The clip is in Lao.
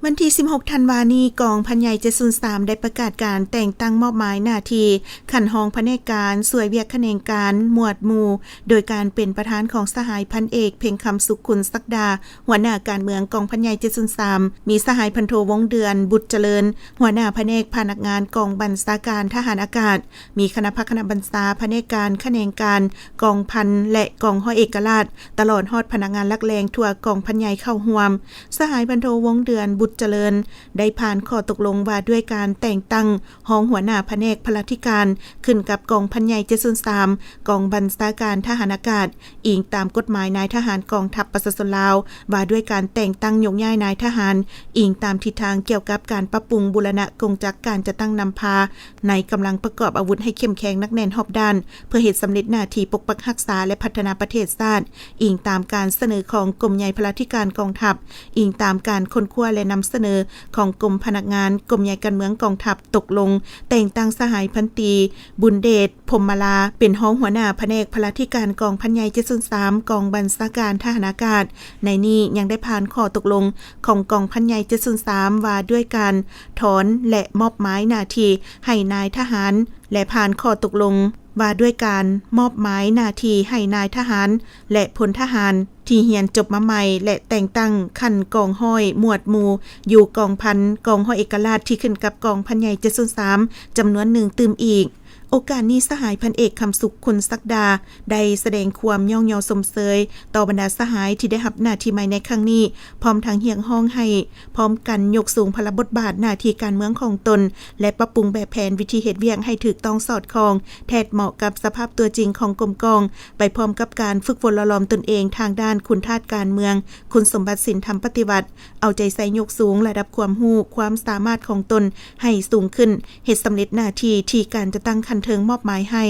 ວັນທີສິບຫົກທັນວານີ້, ກອງພັນໃຫຍ່ເຈັດສູນສາມ ໄດ້ປະກາດການແຕ່ງຕັ້ງມອບໝາຍໜ້າທີ່ຂັ້ນຮອງພະແນກການ, ສ່ວຍວຽກຂະແໜງການ, ໝວດໝູ່ ໂດຍການເປັນປະທານຂອງສະຫາຍພັນເອກ ເພັງຄຳສຸກ ຄຸນສັກດາ, ຫົວໜ້າການເມືອງກອງພັນໃຫຍ່ເຈັດສູນສາມ, ມີສະຫາຍພັນໂທ ວົງເດືອນ ບຸດຈະເລີນ, ຫົວໜ້າພະແນກພະນັກງານກອງບັນຊາການທະຫານອາກາດ, ມີຄະນະພັກຄະນະບັນຊາ, ພະແນກການ, ຂະແໜງການ, ກອງພັນ ແລະ ກອງຮ້ອຍເອກະລາດ, ຕະຫຼອດຮອດພະນັກງານຫຼັກແຫຼ່ງທົ່ວກອງພັນໃຫຍ່ເຂົ້າຮ່ວມ. ສະຫາຍພັນໂທ ວົງເດືອນ ບຸດຈະເລີນ ໄດ້ຜ່ານຂໍ້ຕົກລົງວ່າດ້ວຍການແຕ່ງຕັ້ງຮອງຫົວໜ້າພະແນກພະລາທິການ ຂຶ້ນກັບກອງພັນໃຫຍ່ເຈັດສູນສາມ ກອງບັນຊາການທະຫານອາກາດ, ອີງຕາມກົດໝາຍນາຍທະຫານກອງທັບປະຊາຊົນລາວ ວ່າດ້ວຍການແຕ່ງຕັ້ງໂຍກຍ້າຍນາຍທະຫານ, ອີງຕາມທິດທາງກ່ຽວກັບການປັບປຸງບູລະນະກົງຈັກການຈັດຕັ້ງນຳພາ ໃນກຳລັງປະກອບອາວຸດໃຫ້ເຂັ້ມແຂງໜັກແໜ້ນຮອບດ້ານ ເພື່ອເຮັດສຳເລັດໜ້າທີ່ປົກປັກຮັກສາ ແລະ ພັດທະນາປະເທດຊາດ, ອີງຕາມການສະເໜີຂອງກົມໃຫຍ່ພະລາທິການກອງທັບ, ອີງຕາມການຄົ້ນຄວ້າ ແລະ ນຳສະເໜີຂອງກົມພະນັກງານ, ກົມໃຫຍ່ການເມືອງກອງທັບຕົກລົງແຕ່ງຕັ້ງສະຫາຍພັນຕີ ບຸນເດດ ພົມມະລາ ເປັນຮອງຫົວໜ້າພະແນກພະລາທິການກອງພັນໃຫຍ່ເຈັດສູນສາມ ກອງບັນຊາການທະຫານອາກາດ. ໃນນີ້ຍັງໄດ້ຜ່ານຂໍ້ຕົກລົງຂອງກອງພັນໃຫຍ່ເຈັດສູນສາມ ວ່າດ້ວຍການຖອນ ແລະ ມອບໝາຍໜ້າທີ່ໃຫ້ນາຍທະຫານ ແລະ ຜ່ານຂໍ້ຕົກລົງວ່າດ້ວຍການມອບໝາຍໜ້າທີ່ໃຫ້ນາຍທະຫານ ແລະ ພົນທະຫານທີ່ຮຽນຈົບມາໃໝ່ ແລະ ແຕ່ງຕັ້ງຂັ້ນກອງຮ້ອຍ ໝວດໝູ່ ຢູ່ກອງພັນ, ກອງຮ້ອຍເອກະລາດທີ່ຂຶ້ນກັບກອງພັນໃຫຍ່ເຈັດສູນສາມ ຈຳນວນໜຶ່ງຕື່ມອີກ. ໂອກາດນີ້ ສະຫາຍພັນເອກ ຄຳສຸກ ຄຸນສັກດາ ໄດ້ສະແດງຄວາມຍ້ອງຍໍຊົມເຊີຍຕໍ່ບັນດາສະຫາຍທີ່ໄດ້ຮັບໜ້າທີ່ໃໝ່ໃນຄັ້ງນີ້, ພ້ອມທັງຮຽກຮ້ອງໃຫ້ພ້ອມກັນຍົກສູງພາລະບົດບາດໜ້າທີ່ການເມືອງຂອງຕົນ ແລະ ປັບປຸງແບບແຜນວິທີເຮັດວຽກໃຫ້ຖືກຕ້ອງສອດຄ່ອງ ແທດເໝາະກັບສະພາບຕົວຈິງຂອງກົມກອງ, ໄປພ້ອມກັບການຝຶກຝົນຫຼໍ່ຫຼອມຕົນເອງທາງດ້ານຄຸນທາດການເມືອງ, ຄຸນສົມບັດສິນທຳປະຕິວັດ, ເອົາໃຈໃສ່ຍົກສູງລະດັບຄວາມຮູ້ຄວາມສາມາດຂອງຕົນໃຫ້ສູງຂຶ້ນ, ເຮັດສຳເລັດໜ້າທີ່ທີ່ການຈັດຕັ້ງຂັ້ນເທິງມອບໝາຍໃຫ້.